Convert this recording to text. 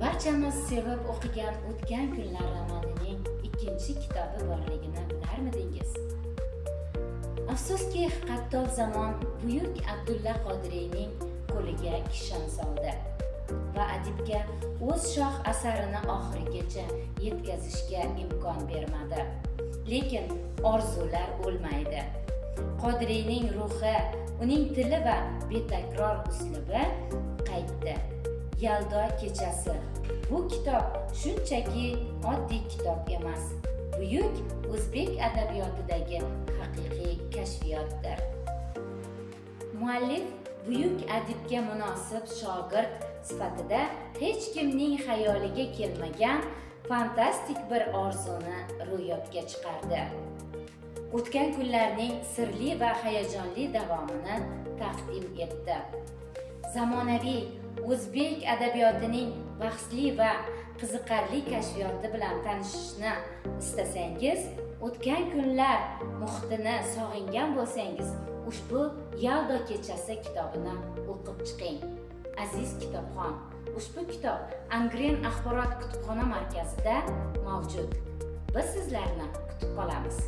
Barchamiz sevib o'qigan "O'tgan kunlar" romanining ikkinchi kitobi borligini bilarmidingiz? Afsuski, qattol zamon buyuk Abdulla Qodiriyning qo'liga kishan soldi va adibga o'z shoh asarini oxirigacha yetkazishga imkon bermadi. Lekin orzular o'lmaydi. Qodiriyning ruhi, uning tili va betakror uslubi qaytdi. "Yaldo kechasi" bu kitob shunchaki oddiy kitob emas, buyuk o'zbek adabiyotidagi haqiqiy kashfiyotdir. Muallif buyuk adibga munosib shogird sifatida hech kimning xayoliga kelmagan fantastik bir orzuni ro'yobga chiqardi. O'tgan kunlarning sirli va hayajonli davomini taqdim etdi. Zamonaviy o'zbek adabiyotining bahsli va qiziqarli kashfiyoti bilan tanishishni istasangiz, o'tgan kunlar muhitini sog'ingan bo'lsangiz, ushbu "Yaldo kechasi" kitobini o'qib chiqing. Aziz kitobxon, ushbu kitob Angren axborot kutubxona markazida mavjud. Biz sizlarni kutib qolamiz.